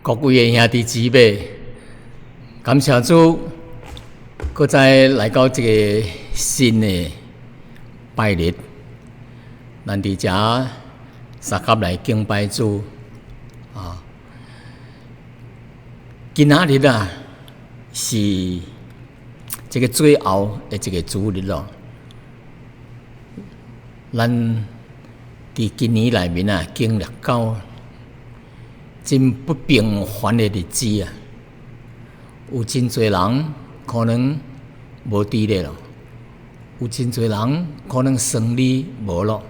各位的兄弟姊妹，感謝主，閣再來到這个新的拜日，咱佇遮相佮來敬拜主啊！今仔日啊，是這个最後的一个主日咯。咱佇今年內面啊，經歷到真不平凡的日子啊！有真濟人可能無佇咧咯，有真濟人可能生理無咯，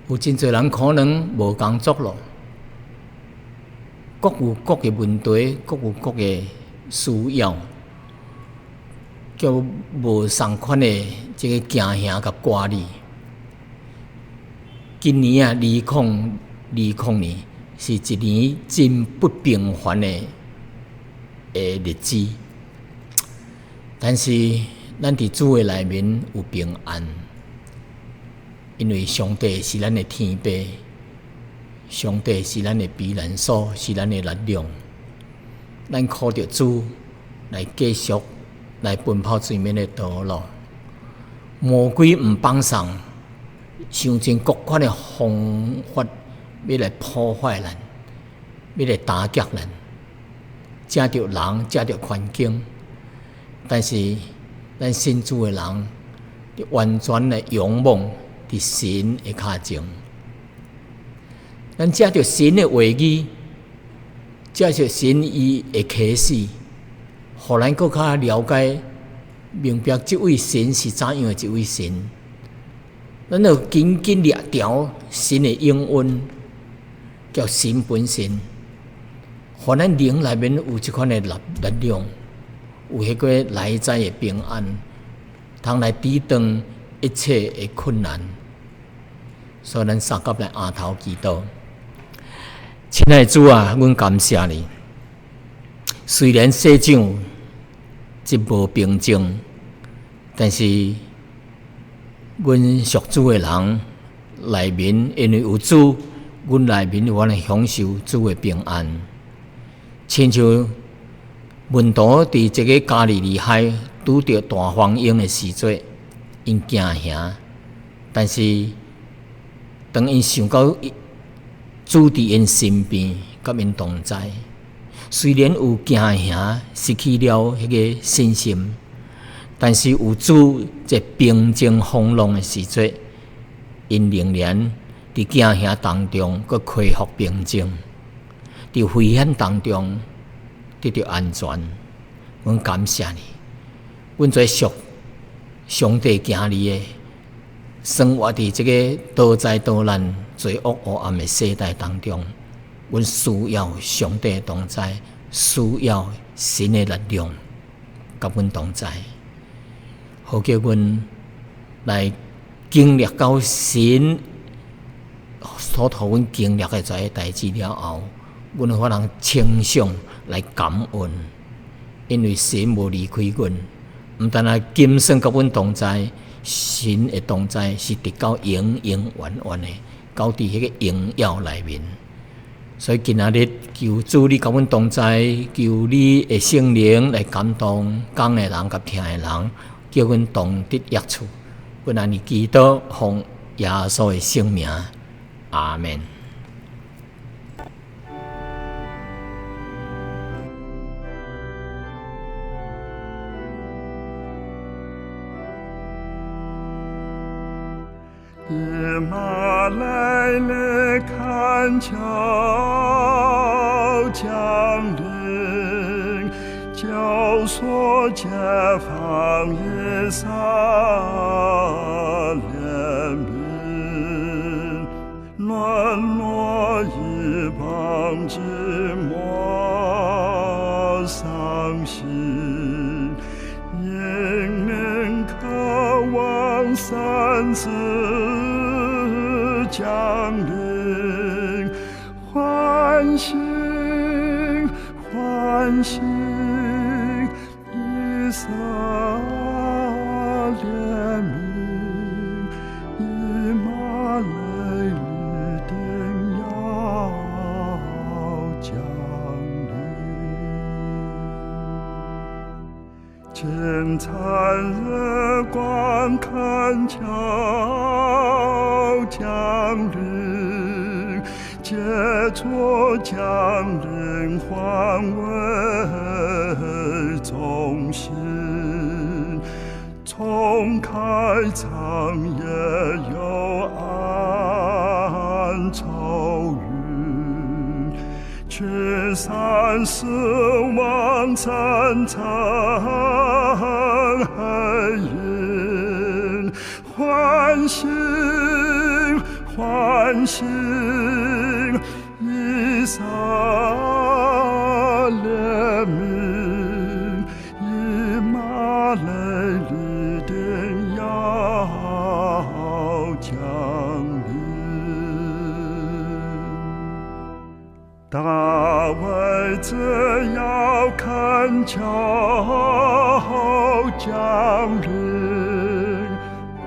有真濟人可能無工作咯，各有各的問題，各有各的需要，叫無仝款的這个驚嚇佮掛慮。今年啊，2020年是一年真不平凡的日子，但是咱佇主的內面有平安，因為上帝是咱的天父，上帝是咱的避難所，是咱的力量。咱靠著主來繼續來奔跑前面的道路，魔鬼毋放鬆，想盡各款的方法欲來破壞咱，欲來打擊咱，藉著人，藉著環境。但是咱信主的人，完全的勇猛佇神的跤前。咱藉著神的話語，藉著神伊的啟示，予咱閣較了解、明白這位神是怎樣的一位神。咱著緊緊掠牢神的應允，叫神本身，予咱靈內面有這款的力量，有彼個內在的平安，通來抵擋一切的困難。所以，咱相佮來犒頭祈禱。親愛的主啊，阮感謝你。雖然世上真無平靜，但是阮屬主的人內面，因為有主，阮內面有法通享受主的平安。親像門徒佇這个加利利海拄著大風湧的時陣，𪜶驚嚇，但是當𪜶想到主佇𪜶身邊，佮𪜶同在，雖然有驚嚇，失去了彼个信心，但是有主這平靜風浪的時陣，𪜶仍然佇驚嚇當中，閣恢復平靜，佇危險當中得著安全。阮感謝你，阮這屬上帝囝兒的，生活佇這个多災多難、罪惡黑暗的世代當中，阮需要上帝的同在，需要神的力量，佮阮同在，好叫阮來經歷到神所予阮經歷的這个代誌了後，阮有法通稱頌來感恩，因為神無離開阮，毋但若今生佮阮同在，神的同在是直到永永遠遠的，到佇彼个榮耀內面。所以今仔日求主你佮阮同在，求你的聖靈來感動講的人佮聽的人，叫阮同得益處。阮按呢祈禱，奉耶穌的聖名，阿們。以馬內利看喬降臨，教所解放以色列民，淪落異邦寂寞傷心，英明渴望三次降臨，歡欣歡欣，以色列民，以馬內利定要降。光懇求降臨，藉主降臨還為中心，重開長夜幽暗愁雲，驅散死亡層層黑影，喚醒喚醒以撒列民，以馬內利定要降臨。大衛只要懇求降臨，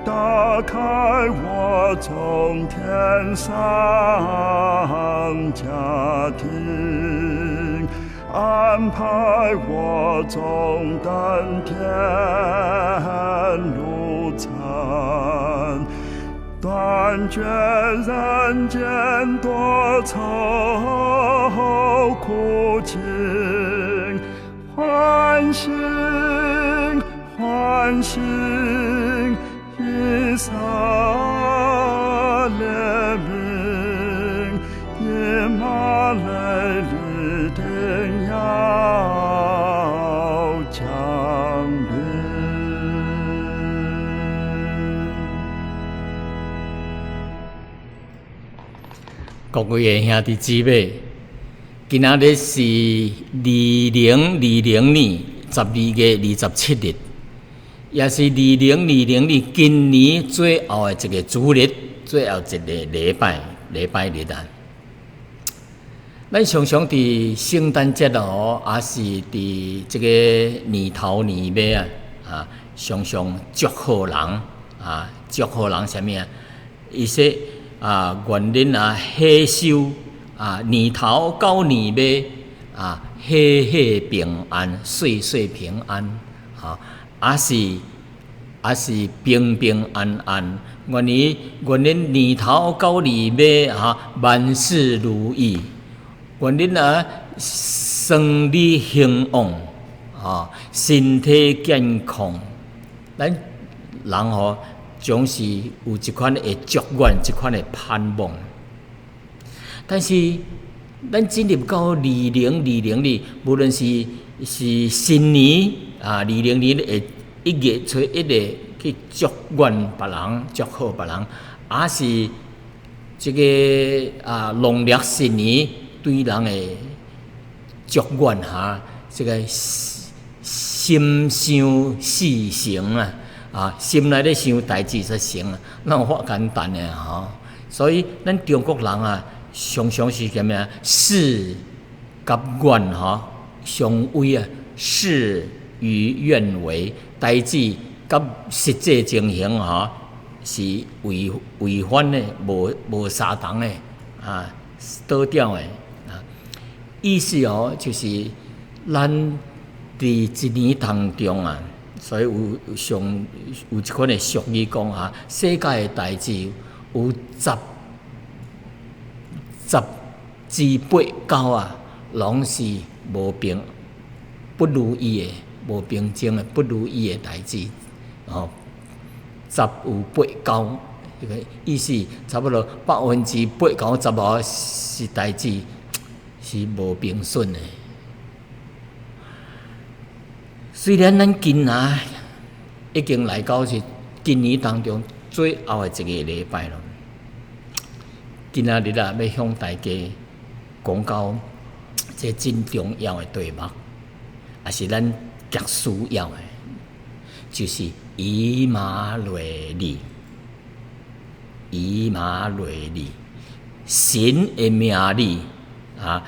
打開我從天上家庭，安排我終登天路程，斷絕人間多愁苦情，喚醒喚醒以撒列民，以馬內利定要降臨。各位的兄弟姊妹，今仔日是2020年12月27日，也是2020年今年最後的一個主日，最後一個禮拜，禮拜日啊。咱常常佇聖誕節哦，也是佇這個年頭年尾啊，常常祝賀人啊，祝賀人啥物啊？伊說啊，願恁啊喜收啊，年頭到年尾啊，喜喜平安，歲歲平安，啊，也是平平安安。願恁年頭到年尾啊，萬事如意。願恁啊，生意興旺，啊，身體健康。咱人吼，總是有這款的祝願，這款的盼望。但是，咱進入到2020年，無論是新年啊，20年的1月初1日去祝願別人，祝賀別人，也是這個啊農曆新年對人的祝願哈，這個心想事成啊！啊，心內咧想代誌才成啊，哪有遐簡單的吼？所以咱中國人啊，常常是啥物啊？事佮願吼相違啊，事與願違，代誌佮實際情形吼是違反的，無相同的啊，倒調的啊。意思哦，就是咱佇一年當中啊，所以有上有一款的俗語講啊，世界的代誌有十之八九啊，攏是無平不如意的、無平靜的、不如意的代誌，哦，十有八九，這個意思差不多80%-95%是代誌是無平順的。雖然咱今仔已經來到是今年當中最後的一個禮拜咯，今仔日啊，欲向大家講到這真重要的題目，也是咱極需要的，就是以馬內利。以馬內利，神的名字啊，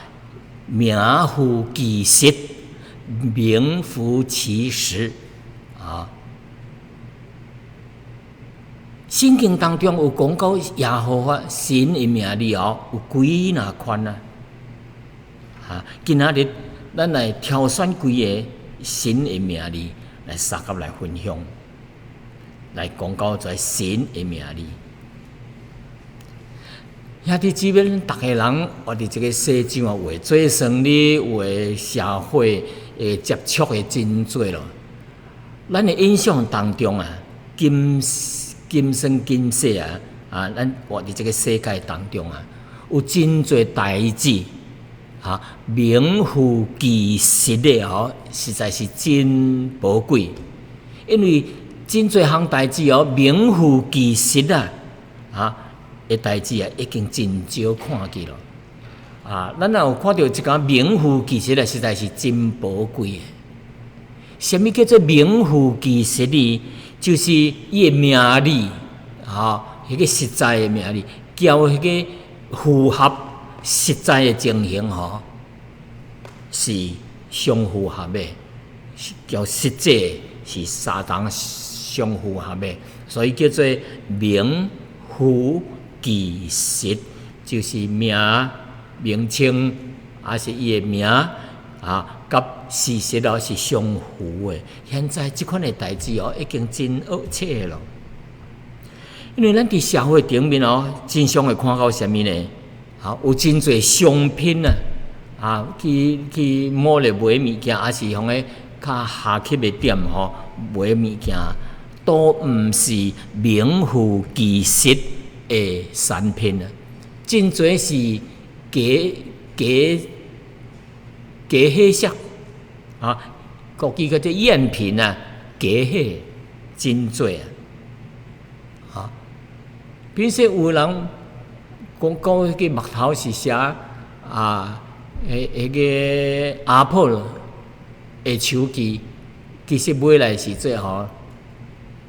名副其實。名副其實啊！聖經當中有講到耶和華神的名字哦，有幾若款啊！啊，今仔日咱來挑選幾个神的名字來相佮來分享。來講到這神的名字。兄弟姊妹，逐个人活佇這个世上啊，有的做生意，有的社會會接觸的真濟咯。咱的印象當中啊，今今生今世啊，啊，咱活佇這个世界當中啊，有真濟代誌，哈，名副其實的吼，實在是真寶貴。因為真濟項代誌哦，名副其實啊，哈的代誌啊，已經真少看見咯。啊，咱若有看著一項名副其實的，實在是真寶貴的。啥物叫做名副其實呢？就是伊的名字，哈，彼個實在的名字，交彼個符合實在的情形，吼，是相符合的，交實際是相同相符合的，所以叫做名副其實，就是名名稱，抑是伊的名啊，佮事實哦是相符的。現在這款的代誌哦，已經真惡切咯。因為咱佇社會頂面哦，真常會看到啥物呢？啊，有真濟商品啊，啊，去去 mall 咧買物件，抑是向個較下級的店吼買物件，都毋是名副其實的產品啊，真濟是假假假貨色啊，國語叫做贗品啊，假貨真濟啊，啊，比如說有人講講彼個木頭是寫啊，彼個 Apple 的手機，其實買來時陣吼，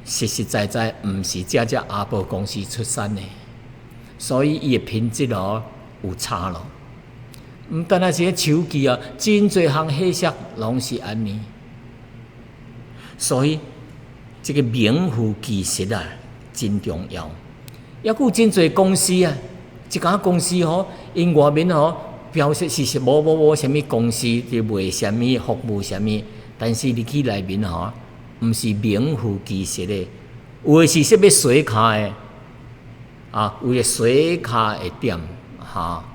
實實在在毋是這隻 Apple 公司出產的，所以伊的品質哦有差咯。毋單單是手機啊，真濟項貨色攏是按呢。所以這個名副其實啊，真重要。抑閣有真濟公司啊，一間公司吼，𪜶外面吼標示是是某某某啥物公司佇賣啥物服務啥物，但是入去內面吼，毋是名副其實的，有的是說欲洗跤的，啊，有的洗跤的店，哈，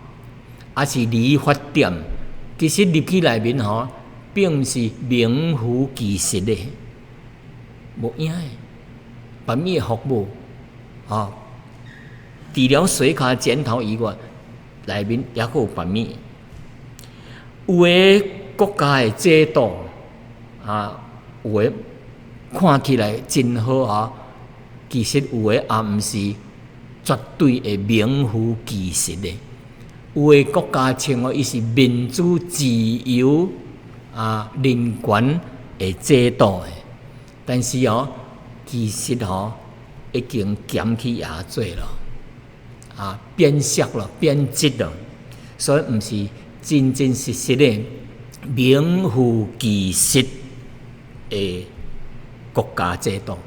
抑是理髮店，其實入去內面吼，並毋是名副其實的，無影的，別物的服務，吼，除了洗跤剪頭以外，內面抑閣有別物。有的國家的制度，啊，有的看起來真好啊，其實有的也毋是絕對的名副其實的。有的國家稱哦，伊是民主自由啊人權的制度的，但是哦，其實吼已經減去也濟咯，啊變色咯，變質咯，所以毋是真真實實的名副其實的國家制度。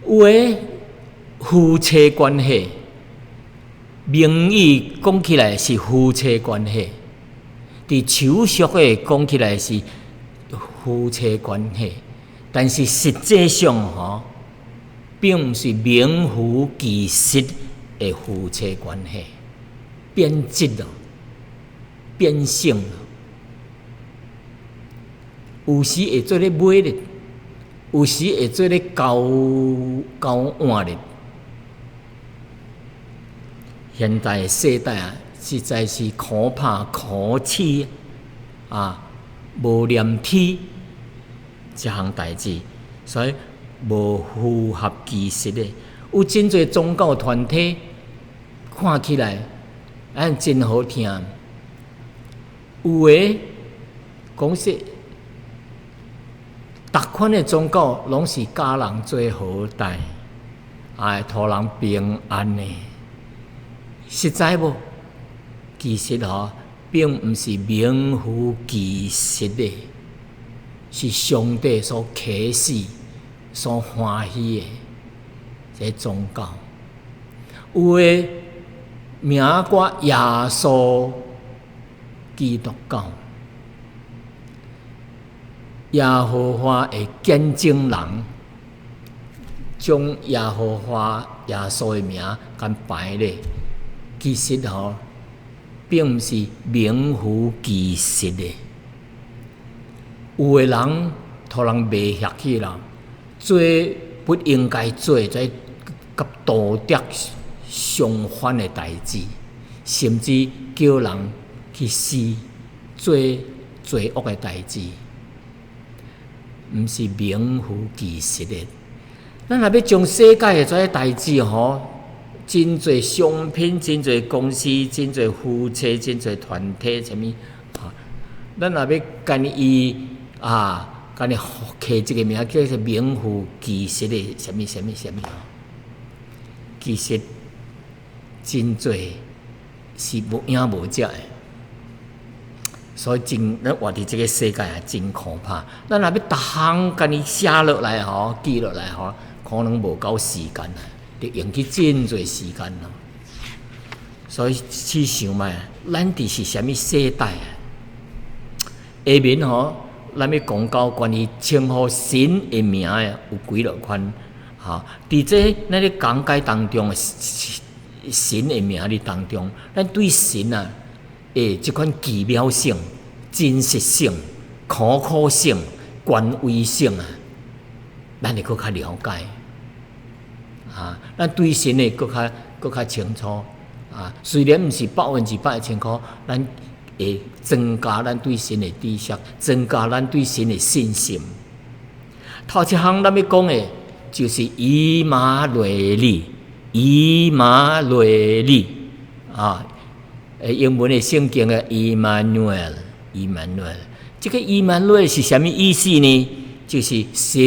有的夫妻關係，名義講起來是夫妻關係，佇手續的講起來是夫妻關係，但是實際上吼，並毋是名副其實的夫妻關係，變質咯，變性咯，有時會做咧買咧，有時會做咧交交換咧。現代的世代啊，實在是可怕可恥啊！無廉恥這項代誌，所以無符合其實的。有真濟宗教團體看起來，按真好聽。有的講說，逐款的宗教攏是教人做好代，啊，予人平安的。實在無？其實吼，並毋是名副其實的，是上帝所啟示、所歡喜的這個宗教。有的名掛耶穌基督教，耶和華的見證人，將耶和華耶穌的名共排咧，其實吼，並毋是名副其實的。有的人予人迷惑去啦，做不應該做，這佮道德相反的代誌，甚至叫人去死，做罪惡的代誌，毋是名副其實的。咱若欲將世界的這个代誌吼，真濟商品、真濟公司、真濟夫妻、真濟團體，啥物啊？咱若欲共伊啊，共伊起一个名叫做名副其實的啥物啥物啥物吼，其實真濟是無影無跡的。所以真，咱活佇這个世界啊，真可怕。咱若欲逐項共伊寫落來吼，記落來吼，可能無夠時間啊，著用去真濟時間咯。所以試想覓，咱佇是啥物世代啊？下面吼，咱欲講到關於稱呼神的名的有幾落款，吼。佇這咱咧講解當中，神的名字當中，咱對神啊，這款奇妙性、真實性、可靠性、權威性啊，咱會閣較了解。啊，咱對神會閣較清楚。啊，雖然毋是100%的清楚，咱會增加咱對神的知識，增加咱對神的信心。頭一項咱欲講的，就是以馬內利，以馬內利啊。英文的聖經的 Emmanuel，Emmanuel，這個 Emmanuel 是啥物意思呢？就是神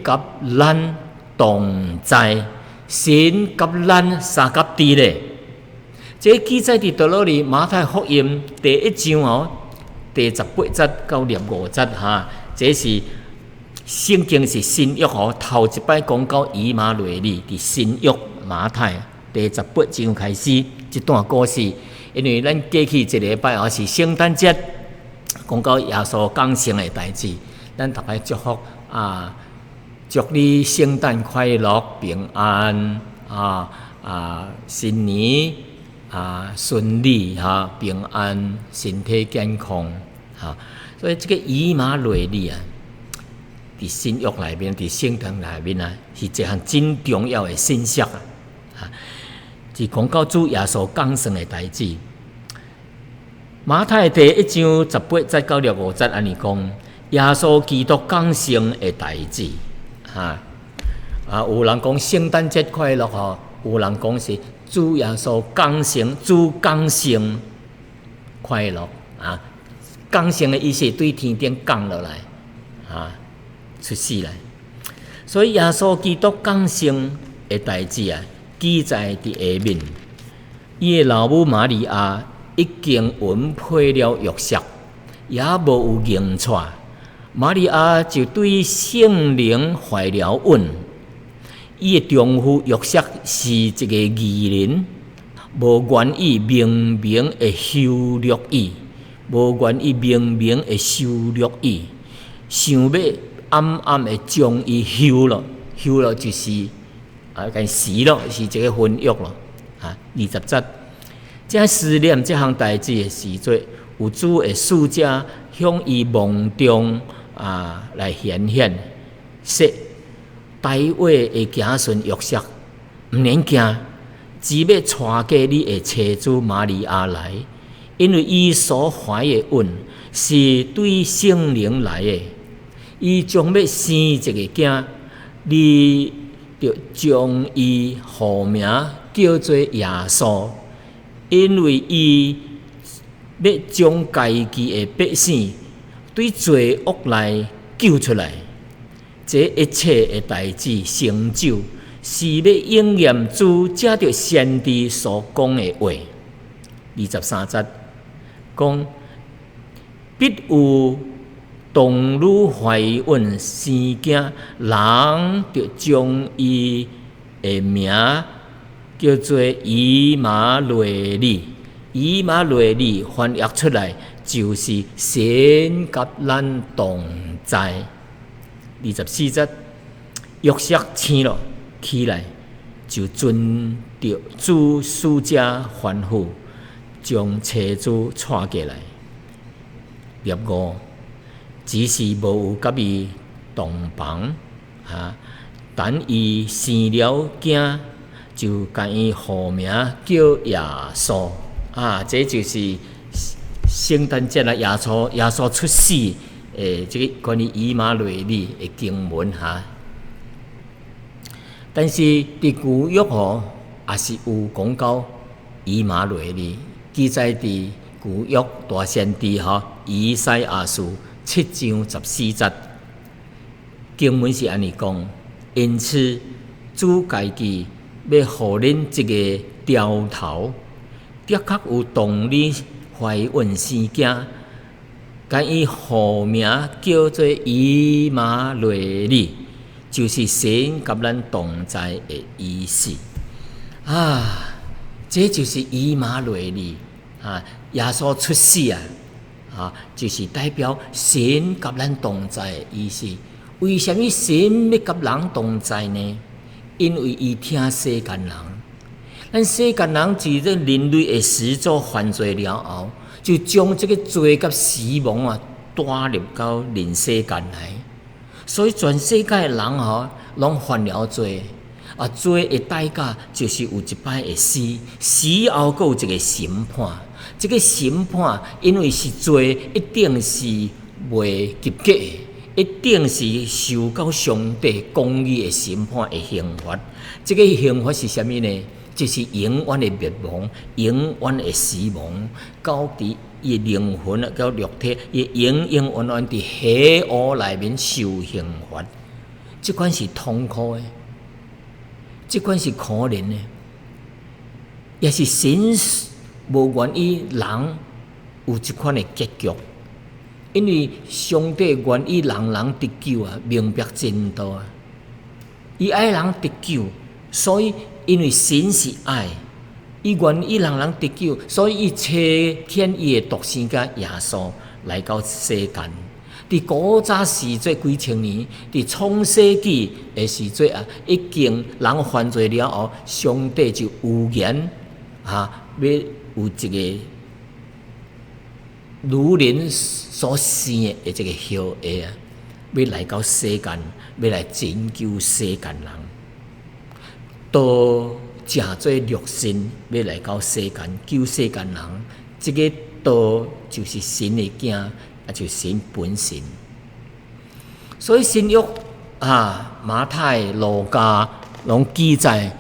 佮咱同在，神佮咱相佮佇咧。這記載佇佗落哩馬太福音第一章哦，第18節到25節哈，這是聖經是新約哦，頭一擺講到以馬內利，佇新約馬太第十八章開始這段故事。因為咱過去一禮拜哦是聖誕節，講到耶穌降生的代誌，咱逐家祝福啊，祝你聖誕快樂、平安啊啊，新年啊順利哈，平安，身體健康哈。所以這個以馬內利啊，佇新約內面，佇聖經內面啊，是一項真重要的信息啊。是講到主耶穌降生的代誌。馬太第一章十八節到25節按呢講，耶穌基督降生的代誌。哈啊，有人講聖誕節快樂吼，有人講是主耶穌降生，主降生快樂啊。降生的意思對天頂降落來，啊，出世來。所以耶穌基督降生的代誌啊，記載佇下面，伊的老母瑪利亞已經允配了約瑟，猶無有嬰娶，瑪利亞就對聖靈懷了孕。伊的丈夫約瑟是一个義人，無願意明明的羞辱伊，無願意明明的羞辱伊，想欲暗暗的將伊休了，休了就是。啊，共死咯，是一个婚約咯。啊，20節，正思念這項代誌的時陣，有主的使者向伊夢中啊來顯現，說：大衛的子孫約瑟，毋免驚，只欲娶過你的妻子瑪利亞來，因為伊所懷的孕是對聖靈來的，伊將欲生一个囝，你著將伊號名叫做耶穌，因為伊欲將家己的百姓對罪惡內救出來。這一切的代誌成就，是欲應驗主藉著先知所講的話。23節講，必有童女懷孕生囝，人著將伊的名叫做以馬內利。以馬內利翻譯出來就是神佮咱同在。24節，約瑟醒了，起來，就遵著主使者吩咐，將妻子帶過來。25，只是無有佮伊同房，哈，等伊生了囝，就共伊號名叫耶穌。啊，這就是聖誕節啊，耶穌出世的這个關於以馬內利的經文哈。但是佇舊約吼，也是有講到以馬內利，記載佇舊約大先知吼以賽亞書7章14節，經文是按呢講：因此主家己欲予恁一个兆頭，的確有童女懷孕生囝，共伊號名叫做以馬內利，就是神佮咱同在的意思。啊，這就是以馬內利啊！耶穌出世啊，啊，就是代表神佮咱同在的意思。為啥物神欲佮人同在呢？因為伊疼世間人。咱世間人自這人類的始祖犯罪了後，就將這个罪佮死亡啊帶入到人世間來。所以全世界的人吼，攏犯了罪，啊，罪的代價就是有一擺會死，死後閣有一个審判。這个審判因為是罪，一定是袂及格的，一定是受到上帝公義的審判的刑罰。這个刑罰是啥物呢？就是永遠的滅亡，永遠的死亡，到佇伊的靈魂啊，到肉體，伊永永遠遠佇黑黑內面受刑罰。這款是痛苦的，這款是可憐的，也是神無願意人有這款的結局，因為上帝願意人人得救啊，明白真道啊，伊愛人得救，所以因為神是愛，伊願意人人得救，所以伊差遣伊的獨生囝耶穌來到世間。佇古早時陣幾千年，佇創世紀的時陣啊，已經人犯罪了後，上帝就預言啊，欲有一个女人所生的這个後裔啊，欲來到世間，欲來拯救世間人。道成做肉身，欲來到世間救世間人。這个道就是神的囝，也就是神本身。所以新約啊，馬太、路加攏記載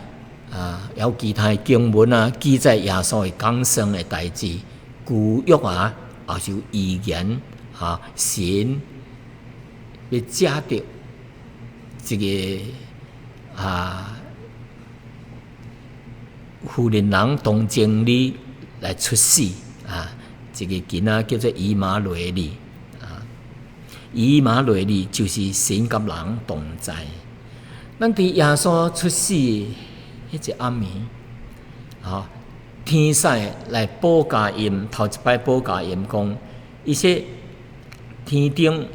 啊，有其他的經文啊，記載耶穌的降生的代誌。舊約啊，也是有預言啊，神欲藉著這个啊，婦人人童貞女來出世啊，這个囡仔叫做以馬內利啊，以馬內利就是神佮人同在。咱佇耶穌出世彼一暗暝，啊，天使來報佳音，頭一擺報佳音講，伊說天頂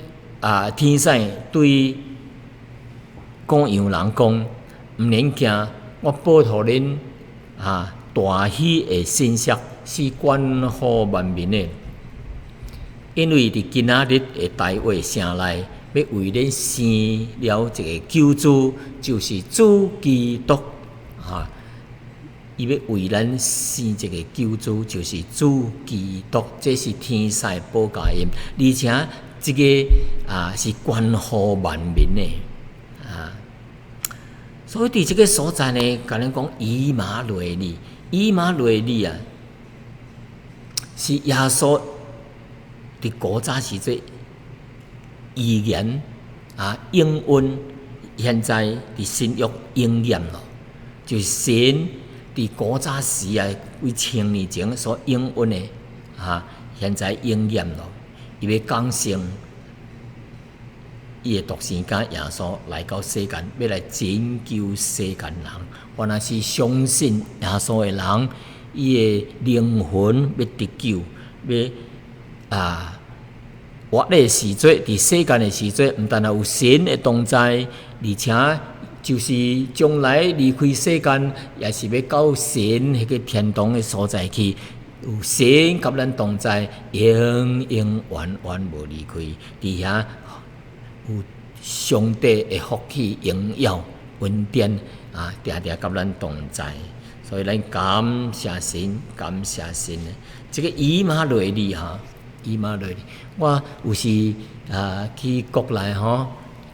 啊，天使對羔羊人講，毋免驚，我報予恁啊，大喜的信息是關乎萬民的，因為佇今仔日的大衛城內，欲為恁生了一个救主，就是主基督啊！伊欲為咱生一个救主，就是主基督，這是天使報佳音，而且這个啊是關乎萬民的啊。所以佇這个所在呢，共咱講以馬內利，以馬內利啊，是耶穌佇古早時陣預言啊，應允，現在佇新約應驗咯，就是神佇古早時啊，幾千年前所應允的啊，現在應驗咯，伊欲降生伊的獨生囝耶穌來到世間，欲來拯救世間人。凡若是相信耶穌的人，伊的靈魂欲得救，欲啊活的時陣，佇世間的時陣，毋但有神的同在，而且就是將來離開世間，也是欲到神彼个天堂的所在去。有神佮咱同在，永永遠遠無離開。佇遐有上帝的福氣、榮耀、恩典啊，定定佮咱同在。所以咱感謝神，感謝神。這个以馬內利哈，以馬內利。我有時啊去國內吼，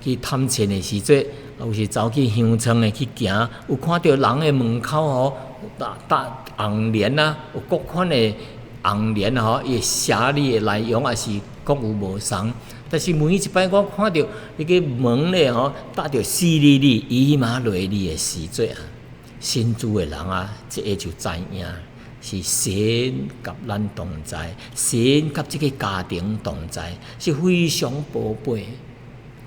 去探親的時陣，有時走去鄉村的去行，有看著人的門口吼，搭搭紅聯啊，有各款的紅聯吼，伊會寫你的內容，抑是各有無仝。但是每一擺我看著彼个門咧吼，貼著四字字以馬內利的時陣啊，信主的人啊，這个就知影是神佮咱同在，神佮這个家庭同在，是非常寶貝。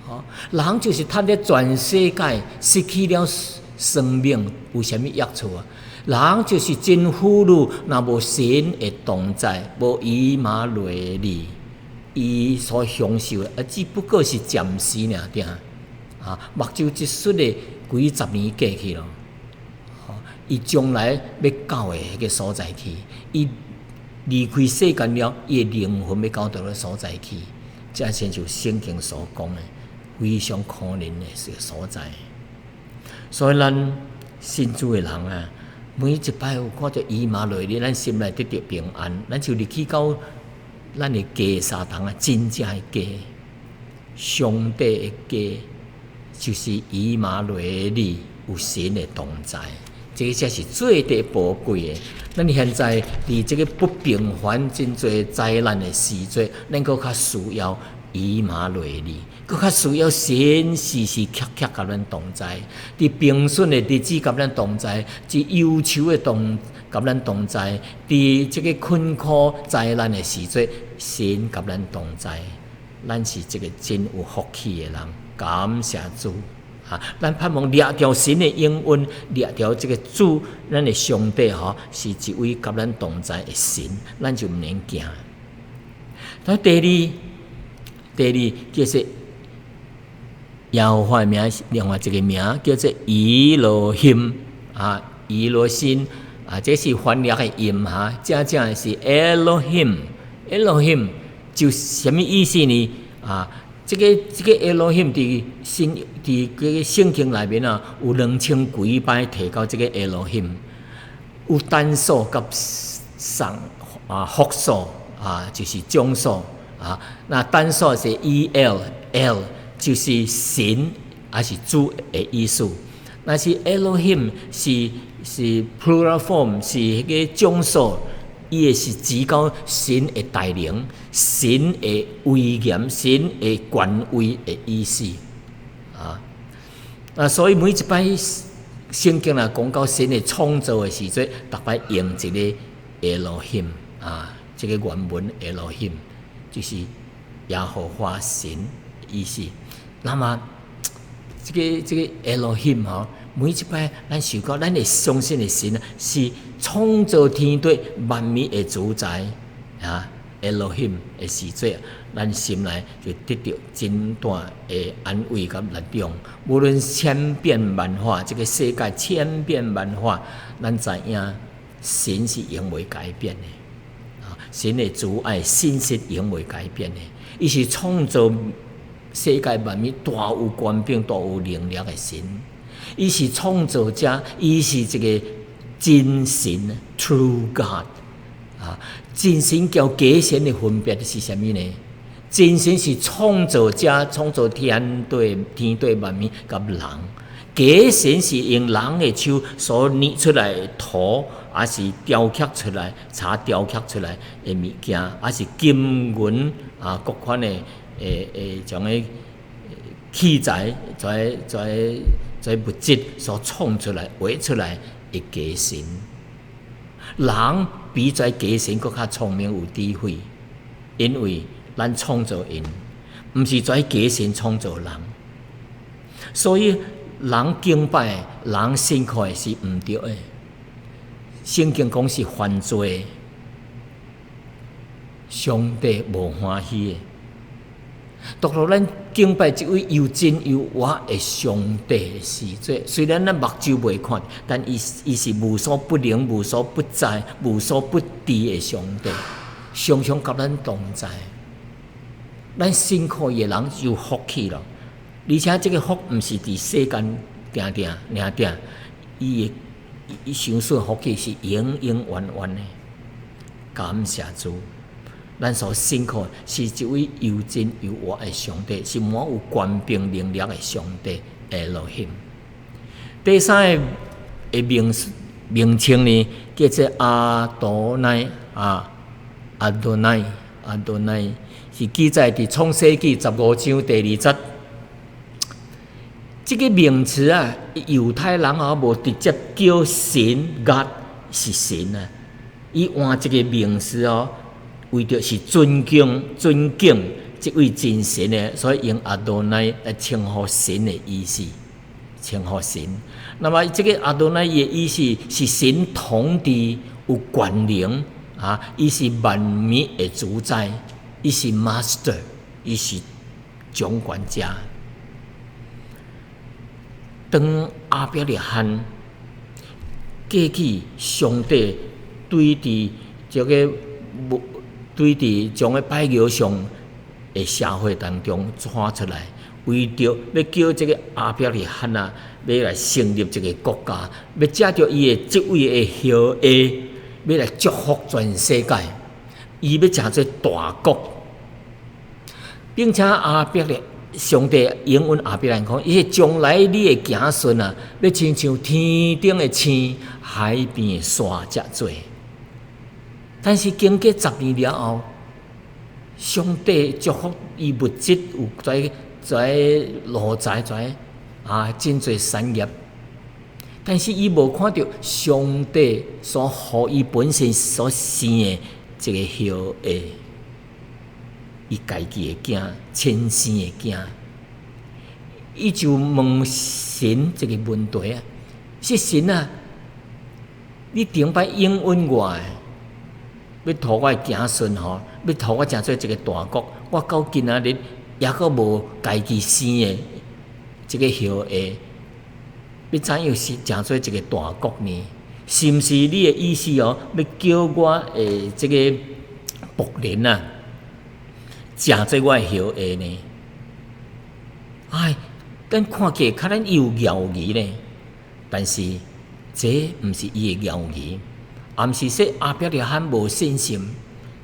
吼，人就是趁咧全世界失去了生命，有啥物益處啊？人就是真富裕，若無神的同在，無以馬內利，伊所享受的，啊，只不過是暫時爾爾。啊，目睭一睏的幾十年過去咯。伊將來欲到的彼个所在去，伊離開世間了，伊的靈魂欲到佗个所在去？這親像聖經所講的，非常可憐的一个所在。所以咱信主的人啊，每一擺有看著以馬內利，咱心內得著平安，咱就入去到咱的家三堂啊，真正的家，上帝的家，就是以馬內利有神的同在，這个才是最得寶貴的。咱現在佇這个不平凡、真濟災難的時陣，咱閣較需要以馬內利，閣較需要神時時刻刻佮咱同在，佇平順的日子佮咱同在，佇憂愁的當佮咱同在，佇這个困苦災難的時陣，神佮咱同在。咱是一个真有福氣的人，感謝主！啊，咱盼望掠著神的應允，掠著這个主，咱的上帝吼，是一位佮咱同在的神，咱就毋免驚。那第二，第二叫做耶和華的名，另外一个名叫做以羅興啊，以羅新啊，這是翻譯的音哈，正正是 Elohim，Elohim 就是啥物意思呢？啊，這個 Elohim 佇這个聖經內面啊，有2000幾擺提到這个 Elohim，有單數佮雙啊複數啊，就是眾數啊。那單數是 E L El，就是神抑是主的意思。若是 Elohim 是 plural form，是彼個眾數，伊的是指講神的大能、神的威嚴、神的權威的意思。啊，啊，所以每一擺聖經若講到神的創造的時陣，逐擺用一个 Elohim 啊，這个原文 Elohim 就是耶和華神意思。那麼，這個 Elohim 吼，每一擺咱想到咱會相信的神是創造天地萬物的主宰啊，Elohim 的時陣，咱心內就得著真大的安慰佮力量。無論千變萬化，這个世界千變萬化，咱知影神是永袂改變的。啊，神的慈愛信實永袂改變的，伊是創造世界萬物大有權柄、大有能力的神。伊是創造者，伊是一个真神（True God）啊！真神佮假神的分別是啥物呢？真神是創造者，創造天地、天地萬物佮人；假神是用人的手所捏出來的圖，抑是雕刻出來、柴雕刻出來的物件，抑是金銀啊各款的誒種个器材，這物質所創出來、畫出來的假神。人比這假神閣較聰明有智慧，因為咱創造𪜶，毋是這假神創造人。所以人敬拜、人信靠的是毋對的。聖經講是犯罪的，上帝無歡喜的。獨獨咱敬拜這位又真又活的上帝的時陣，雖然咱目睭袂看，但伊是無所不能、無所不在、無所不知的上帝，常常佮咱同在。咱信靠伊的人有福氣咯，而且這個福毋是佇世間定定爾定，伊會伊享受福氣是永永遠遠的。感謝主，咱所信靠是一位又真又活的上帝，是滿有權柄能力的上帝。Elohim。第三個的名稱呢，叫做阿多乃啊，阿多乃，阿多乃是記載佇創世紀15章第2節。這個名詞啊，猶太人啊無直接叫神 God 是神啊，伊換一個名詞哦，為著是尊敬這位真神的，所以用阿多乃來稱呼神的意思，稱呼神。那麼這個阿多乃的意思是神統治有權能啊，伊是萬物的主宰，伊是 master，伊是掌權者。當亞伯拉罕過去上帝對佇這個對佇將個拜偶像的社會當中帶出來，為著欲叫這個亞伯拉罕啊，欲來成立一個國家，欲藉著伊的這位的後裔，欲來祝福全世界，伊欲成做大國，並且亞伯拉上帝應允亞伯拉罕講，伊說將來你的子孫啊，欲親像天頂的星、海邊的沙遮濟。但是經過10年了後，上帝祝福伊物質有在在路財在啊，真濟產業。但是伊無看著上帝所予伊本身所生的這個後裔。伊家己的囝，親生的囝，伊就問神這個問題啊：是神啊，你頂擺應允我的，欲予我的子孫吼，欲予我成做一個大國，我到今仔日猶閣無家己生的這個後裔，欲怎樣是成做一個大國呢？是毋是你的意思哦？欲叫我的這個僕人啊，食做我的後裔呢？哎，咱看起來較咱有猶疑呢，但是這毋是伊的猶疑，也毋是說亞伯拉罕無信心。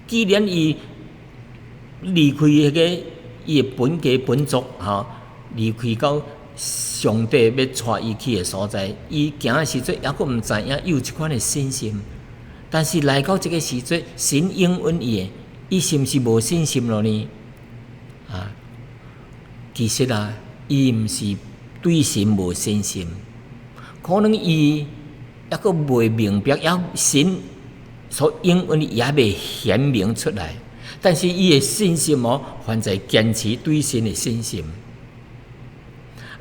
既然伊離開彼個伊的本家本族，吼，離開到上帝欲帶伊去的所在，伊行的時陣猶閣毋知影，伊有這款的信心。但是來到這個時陣，神應允伊的。伊是毋是無信心了呢？啊，其實啊，伊毋是對神無信心，可能伊猶閣未明白，猶神所應允的也未顯明出來。但是伊的信心哦，還在堅持對神的信心。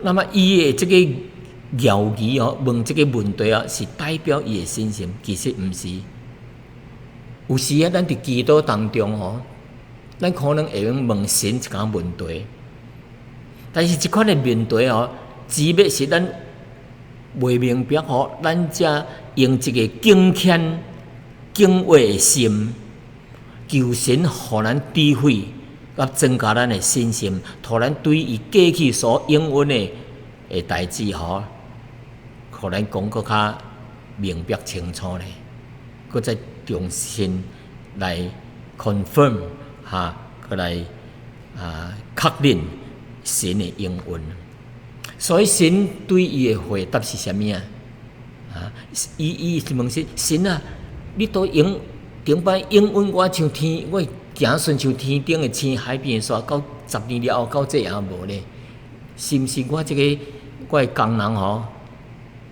那麼伊的這個猶疑哦，問這個問題哦，是代表伊的信心，其實毋是。有時啊，咱佇祈禱當中吼，咱可能會用問神一個問題，但是這款的問題吼，只欲是咱未明白吼，咱才用一個敬虔、敬畏的心，求神予咱智慧，佮增加咱的信心，予咱對伊過去所應允的代誌吼，予咱講閣較明白清楚咧，閣再重新來 confirm 哈，閣來啊確認神的應允。所以神對伊的回答是啥物啊？啊，伊是問說神啊，你都應頂擺應允我像天，我子孫像天頂的星、海邊的沙，到十年了後，到這也無咧，是毋是我這個我的工人吼，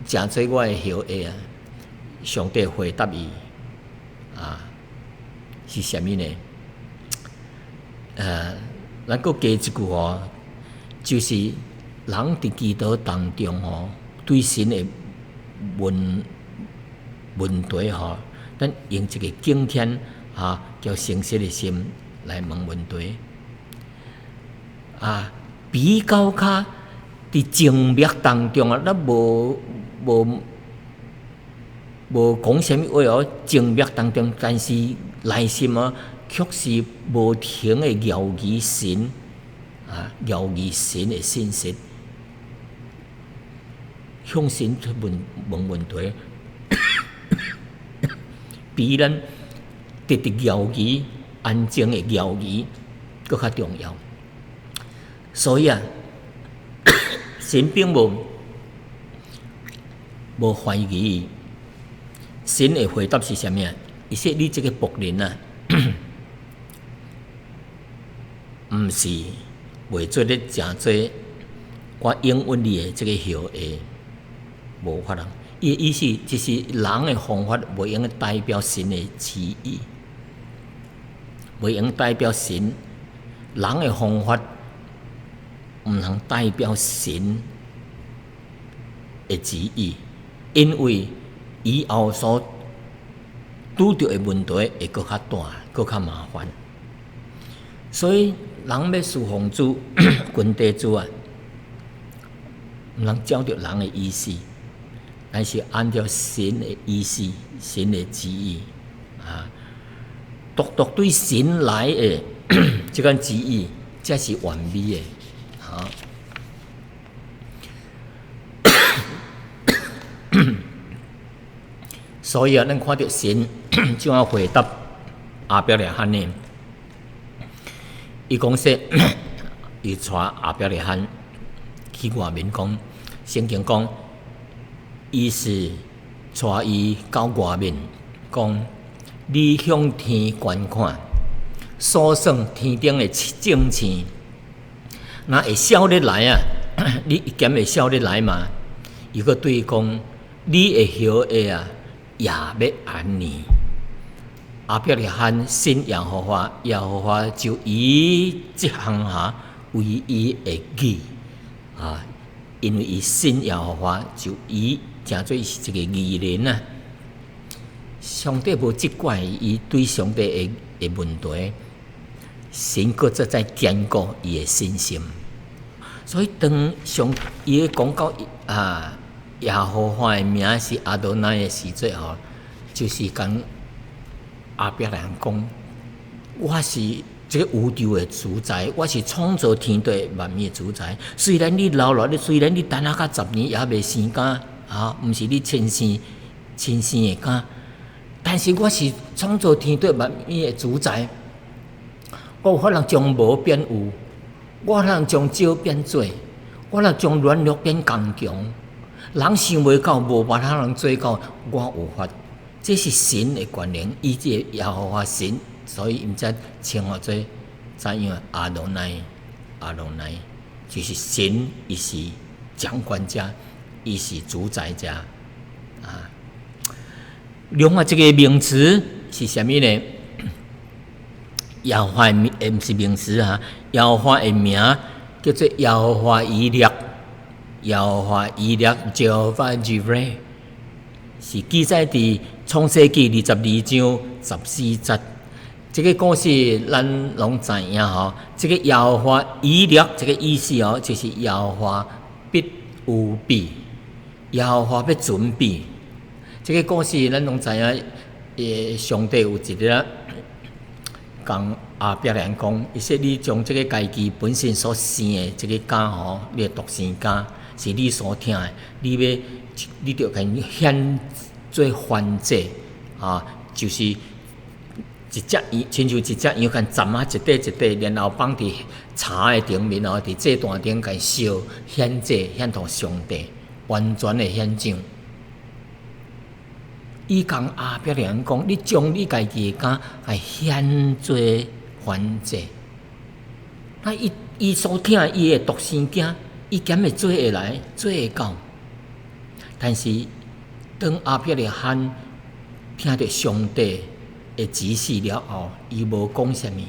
食做我的後裔啊？上帝回答伊啊，是啥物呢？咱閣加一句吼，就是人佇祈禱當中吼，對神的問問題吼，咱用一個敬虔哈，叫誠實的心來問問題。啊，比較較佇靜默當中啊，咱無講啥物話哦，靜默當中，但是內心啊，卻是無停的搖疑神啊，搖疑神的信息，向神去問問問題，比咱直直搖疑、安靜的搖疑閣較重要。所以啊，神並無懷疑。神的回答是啥物啊？伊說：你這個僕人啊，毋是袂做咧誠濟我應允你的這個後裔，無法通。伊的意思就是人的方法袂用代表神的旨意，袂用代表神。人的方法毋通代表神的旨意，因為以後所拄著的問題會閣較大，閣較麻煩。所以人欲事奉主、跟綴主啊，毋通照著人的意思，但是按照神的意思、神的旨意啊，獨獨對神來的這款旨意，才是完美的。哈。所以啊，咱看著神怎樣回答亞伯拉罕呢？伊講說，伊帶亞伯拉罕去外面講，聖經講，伊是帶伊到外面講，你向天觀看，數算天頂的眾星，若會數得來啊？你敢會數得來嗎？伊閣對伊講，你的後裔啊！也欲按呢。亞伯拉罕信耶和華，耶和華就以這項哈為伊的義啊，因為伊信耶和華，就以成做是一個義人啊。上帝無責怪伊對上帝的問題，神閣再再堅固伊的信心。所以當上伊講到啊，耶和華的名是阿多乃的時陣吼，就是講亞伯拉罕講，我是這個宇宙的主宰，我是創造天地萬物的主宰。雖然你老了，雖然你等仔較十年也未生囝，啊，毋是你親生的囝，但是我是創造天地萬物的主宰。我有法通將無變有，我通將少變濟，我通將軟弱變剛強。人想袂到，無辦法通做到，我有法。這是神的權能，伊這個耶和華神，所以𪜶才稱呼做怎樣？阿多乃，阿多乃，就是神，伊是掌管者，伊是主宰者。啊，另外一個名詞是啥物呢？耶和華的名，毋是名詞啊，耶和華的名叫做耶和華以勒，耶和華以勒，Jehovah Jireh，是記載佇創世記22章14節。這個故事咱攏知影吼。這個耶和華以勒這個意思哦，就是耶和華必預備，耶和華欲準備。這個故事咱攏知影，上帝有一日共亞伯蘭講，伊說你將這個家己本身所生的這個囝吼，你的獨生囝是你所疼的，你欲你著共獻做燔祭啊，就是一隻羊，親像一隻羊，共斬啊一塊一塊，然後放佇柴的頂面哦，佇祭壇頂共燒獻祭，獻予上帝，完全的獻上。伊共亞伯蘭講：你將你家己的囝來獻做燔祭。那伊伊所疼伊的獨生囝，伊敢會做會來，做會到？但是當亞伯拉罕聽著上帝的指示了後，伊無講啥物，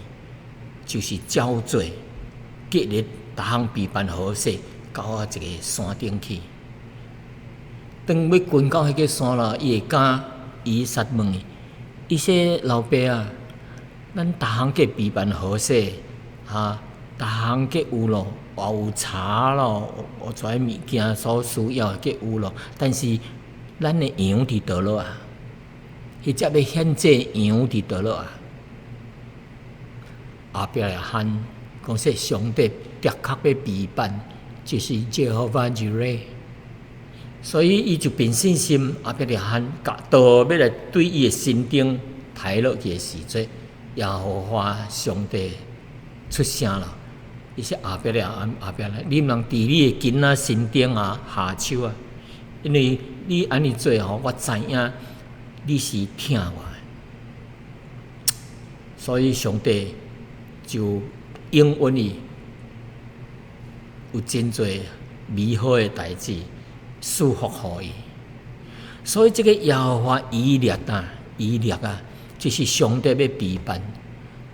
就是照做。隔日，逐項備辦好勢，到啊一個山頂去。當欲近到彼個山啦，伊的囝以撒問伊：伊說老爸啊，咱逐項計備辦好勢，哈，逐項皆有咯，也有柴咯，有遮物件所需要的皆有咯。但是咱的羊佇佗落啊？彼隻欲獻祭羊佇佗落啊？亞伯拉罕講說上帝的確欲備辦，就是耶和華以勒，所以伊就憑信心，亞伯拉罕共刀欲來對伊的身頂刣落去的時陣，耶和華上帝出聲了，伊說亞伯拉罕，亞伯拉罕，你毋通佇你的囡仔身頂啊下手啊，因為你按呢做吼，我知影你是疼我的，所以上帝就應允伊有真濟美好的代誌賜福予伊。所以這個耶和華以勒啊，以勒啊，就是上帝欲備辦。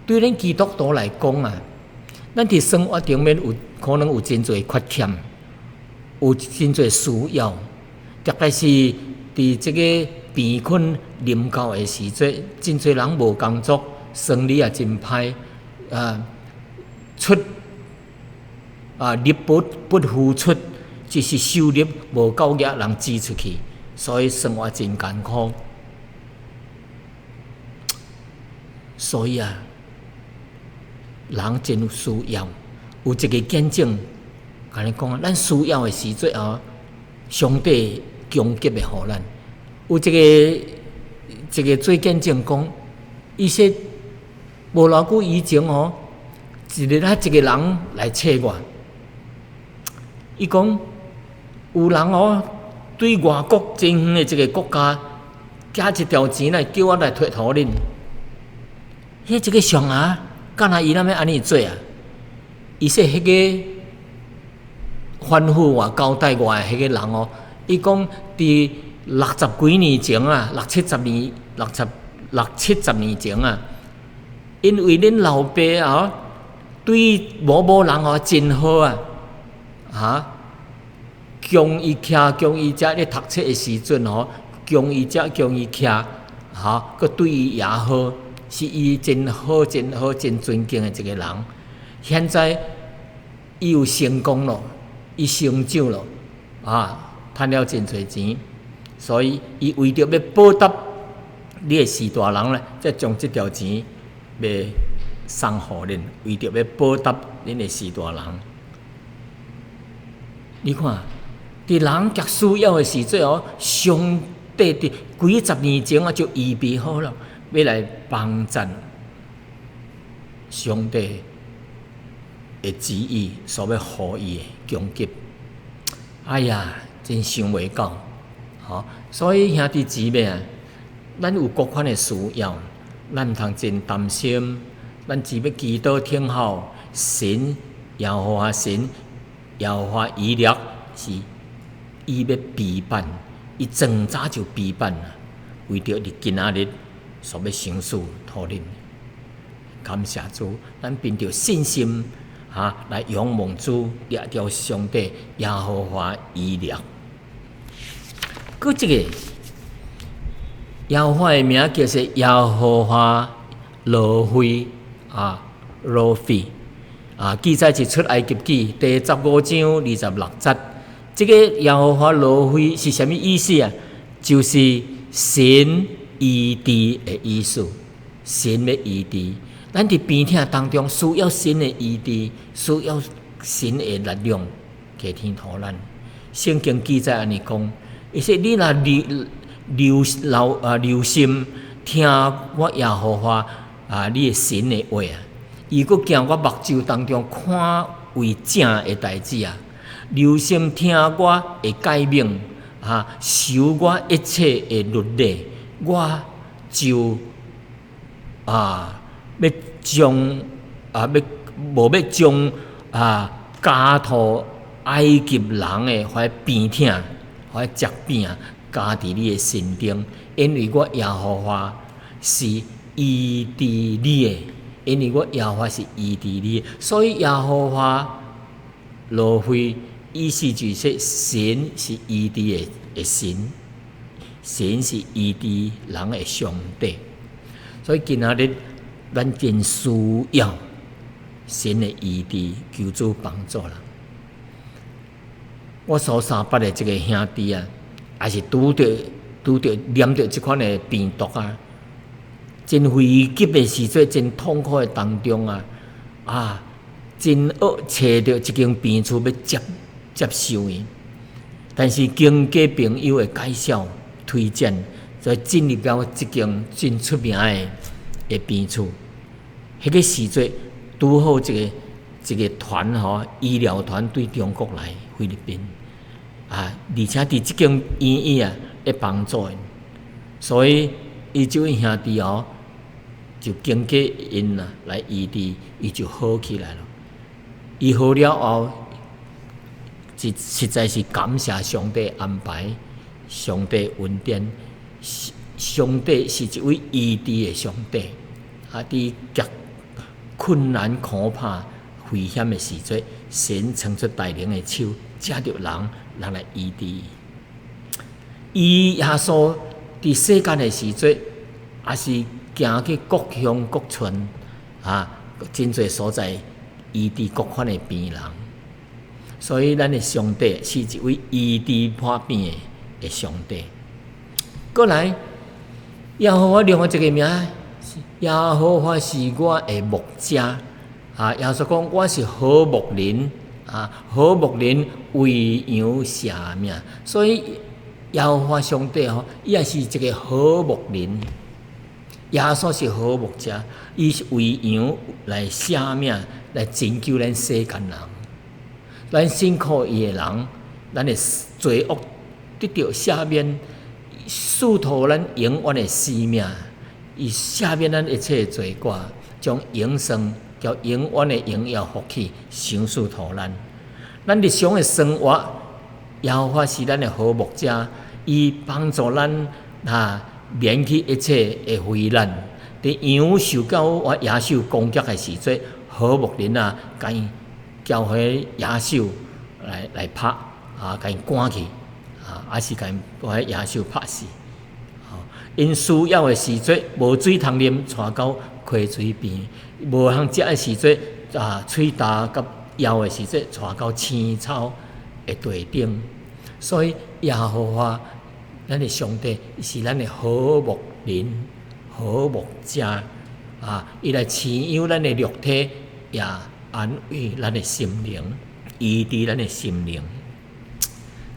對咱基督徒來講啊，咱佇生活頂面有可能有真濟缺欠，有真濟需要，特別是佇這個病困臨到的時陣，真濟人無工作，生理也真歹啊，出啊入不不敷出，就是收入無夠額人支出去，所以生活真艱苦。所以啊，人真有需要，有一個見證，共你講，咱需要的時陣啊，上帝供給會予咱。有一個一個做見證講，伊說無偌久以前哦，一日啊一個人來揣我，伊講有人哦對外國真遠的一個國家寄一條錢來叫我來提予恁。彼一個上啊，敢若伊若欲按呢做啊？伊說彼個吩咐我交代我的彼個人哦，伊講佇六十幾年前啊，六七十年、六十六七十年前啊，因為恁老爸啊對某某人哦真好啊，哈，供伊徛，供伊食咧讀冊的時陣吼，供伊食，供伊徛，哈，閣對伊也好。是伊真好、真好、真尊敬的一個人。現在伊有成功咯，伊成就咯，啊，趁了真濟錢，所以伊為著欲報答你的序大人咧，才將這條錢欲送予恁，為著欲報答恁的序大人。你看，佇人極需要的時陣哦，上帝佇幾十年前啊就預備好了。欲來幫贊上帝的旨意，所欲予伊的供給。哎呀，真想袂到，吼！所以兄弟姊妹啊，咱有各款的需要，咱毋通真擔心，咱只欲祈禱聽候神，耶和華神，耶和華以勒是伊欲備辦，伊從早就備辦啦，為著佇今仔日。所欲成事予恁，感謝主，咱憑著信心哈來仰望主，掠著上帝耶和華以勒。閣這個耶和華的名叫做耶和華羅非啊，羅非啊，記載是出埃及記第十五章二十六節。這個耶和華羅非是啥物意思啊？就是神醫治的意思，神欲醫治，咱佇病痛當中需要神的醫治，需要神的力量，加添予咱。聖經記載按呢講，伊說你若留留留啊留心聽我耶和華啊你的神的話啊，伊閣行我目睭當中看為正的代誌啊，留心聽我的誡命啊，守我一切的律例。我就啊，欲將啊，欲無欲將啊，加予埃及人的彼病痛、彼疾病加佇你的身頂，因為我耶和華是醫治你的，因為我耶和華是醫治你的，所以耶和華羅非意思就是說神是醫治的的神。神是醫治人的上帝，所以今仔日咱真需要神的醫治，求主幫助啦。我所三捌的這个兄弟啊，也是拄著染著這款的病毒啊，真危急的時陣，真痛苦的當中啊，啊，真惡揣著一間病厝欲接受伊，但是經過朋友的介紹推薦，所以進入到這間真出名的病厝。彼个時陣拄好一個團吼，醫療團對中國來菲律賓啊，而且佇這間醫院啊，會幫助𪜶，所以伊這位兄弟哦，就經過𪜶啊來醫治，伊就好起來了。伊好了後，實在是感謝上帝安排，上帝恩典，上帝是一位醫治的上帝。啊，佇極困難、可怕、危險的時陣，神伸出大能的手，藉著人，人來醫治伊。伊耶穌佇世間的時陣，也是行去各鄉各村，啊，真濟所在醫治各款的病人。所以，咱的上帝是一位醫治破病的上帝。過來，耶和華另外一個名，耶和華是我的牧者。啊，耶穌講我是好牧人，啊，好牧人為羊捨命。所以耶和華上帝吼，伊也是一個好牧人。耶穌是好牧者，伊是為羊來捨命，來拯救咱世間人。咱信靠伊的人，咱的罪惡得著赦免，賜予咱永遠的生命。伊赦免咱一切的罪過，將永生叫永遠的榮耀福氣賞賜予咱。咱日常的生活，耶和華是咱的好牧者，伊幫助咱啊免去一切的危難。佇羊受到野獸攻擊的時陣，好牧人啊，共伊交予野獸來拍啊，共伊趕去啊，抑是共伊野獸拍死。𪜶需要的時陣，無水通啉，帶到溪水邊；無通食的時陣，啊，喙焦佮枵的時陣，帶到青草的地頂。所以耶和華，咱的上帝是咱的好牧人、好牧者啊！伊來飼養咱的肉體，也安慰咱的心靈，醫治咱的心靈。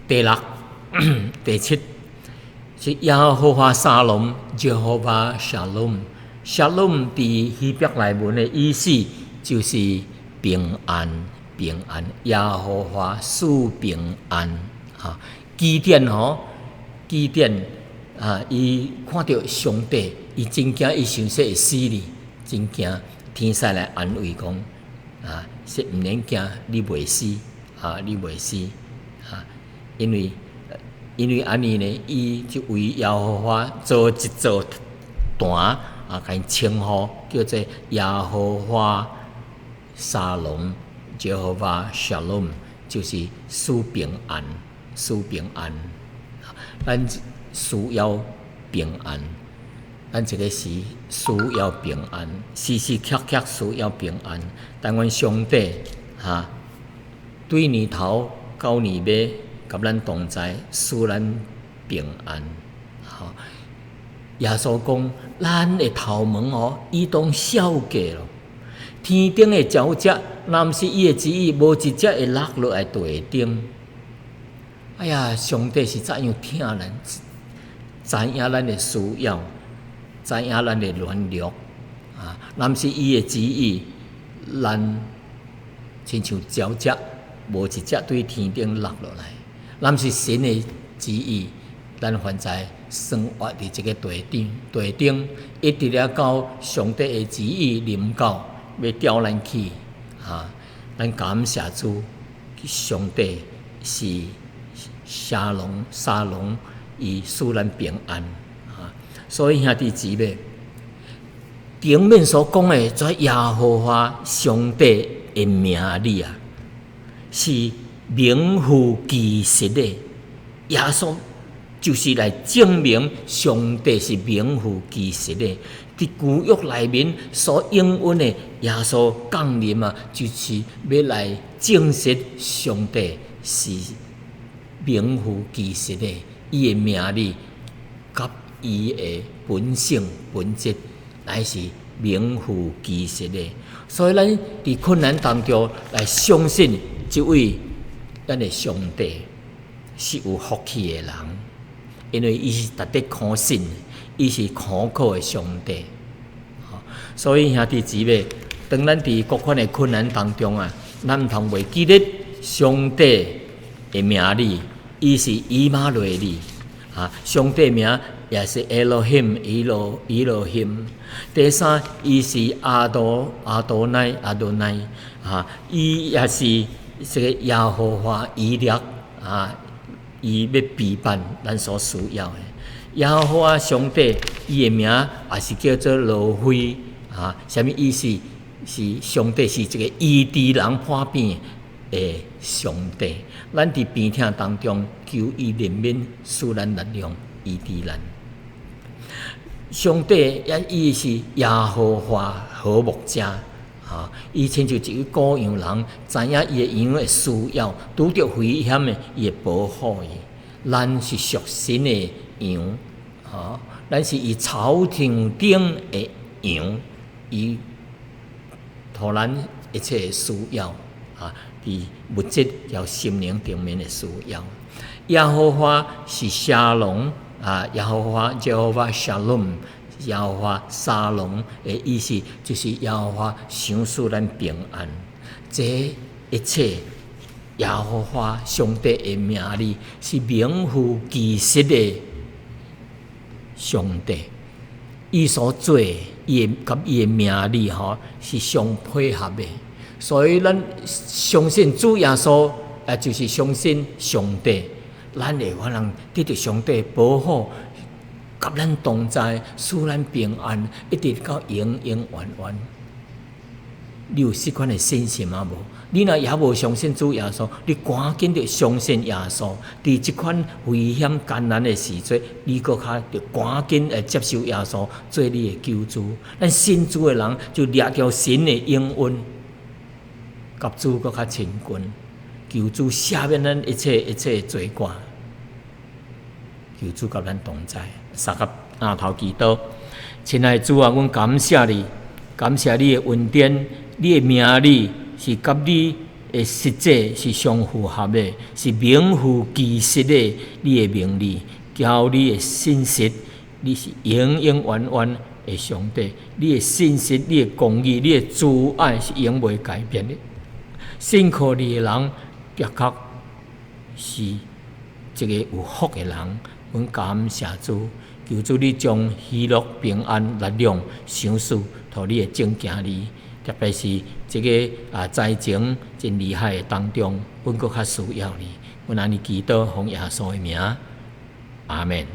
第六、第七是耶和華沙龍，Jehovah Shalom。Shalom 佇希伯來文的意思就是平安、平安。耶和華賜平安。啊，基甸吼，基甸啊，伊看著上帝，伊真驚，伊想說會死哩，真驚。天使來安慰講，啊，說毋免驚，你袂死，啊，你袂死，啊，因為按呢呢，伊就為耶和華做一座壇，啊，共伊稱呼叫做耶和華沙龍，Jehovah Shalom，就是賜平安，賜平安。咱需要平安，咱這个時需要平安，時時刻刻需要平安。但願上帝哈，對年頭到年尾，佮咱同在，賜咱平安。吼，耶穌講，咱的頭毛哦，伊攏數過咯。天頂的鳥隻，若毋是伊的旨意，無一隻會落落來地頂。哎呀，上帝是怎樣疼咱，知影咱的需要，知影咱的軟弱啊！若毋是伊的旨意，咱親像鳥隻，無一隻對天頂落落來。若毋是神的旨意，咱凡在生活佇這个地頂，地頂一直了到上帝的旨意臨到，欲調咱去啊！咱感謝主，上帝是沙龍，沙龍，伊賜咱平安啊！所以兄弟姊妹，頂面所講的這耶和華上帝的名字啊，是名副其實的。耶穌就是來證明上帝是名副其實的。佇舊約內面所應允的耶穌降臨啊，就是欲來證實上帝是名副其實的，伊的名字佮伊的本性本質，乃是名副其實的。所以咱佇困難當中來相信這位咱的上帝是有福氣的人，因為伊是值得可信，伊是可靠的上帝。所以兄弟姊妹，當咱佇各款的困難當中啊，咱毋通袂記得上帝的名字，伊是以馬內利啊，上帝名也是 Elohim 以羅以羅希。第三，伊是阿多阿多奈阿多奈啊，伊也是這個耶和華以勒啊，伊欲備辦咱所需要的。耶和華上帝，伊的名也是叫做羅非啊，啥物意思？是上帝是一個醫治人破病的上帝。咱佇病痛當中求伊憐憫，賜咱力量，醫治咱。上帝也伊是耶和華好牧者，啊！伊親像一個羔羊人，知影伊的羊的需要，拄著危險的，伊會保護伊。咱是屬神的羊，啊！咱是伊草場頂的羊，伊予咱一切的需要，啊！佇物質佮心靈頂面的需要。耶和華是沙龍。啊，耶和華 Jehovah Shalom，耶和華沙龍的意思就是耶和華賞賜咱平安。這一切耶和華上帝的名字是名副其實的上帝，伊所做伊的佮伊的名字吼是相配合的，所以咱相信主耶穌，也就是相信上帝。咱會可能得著上帝保護，佮咱同在，賜咱平安，一直到永永遠遠。你有這款的信心啊無？你若猶無相信主耶穌，你趕緊著相信耶穌。佇這款危險艱難的時陣，你閣較著趕緊來接受耶穌做你的救主。咱信主的人就掠著神的應允，佮主閣較親近，求主赦免咱一切一切的罪過。求主佮咱同在，三個額頭祈禱。親愛的主啊，阮感謝你，感謝你的恩典，你的名字是佮你的實際是相符合的，是名副其實的。你的名字，交你的信實，你是永永遠遠的上帝。你的信實、你的公義、你的慈愛是永袂改變的。信靠你的人，的確是一個有福的人。阮感謝主，求主你將喜樂、平安、力量賞賜予你的眾囝兒，特別是這個災情真厲害的當中，阮閣較需要你。阮按呢祈禱，奉耶穌的名，阿門。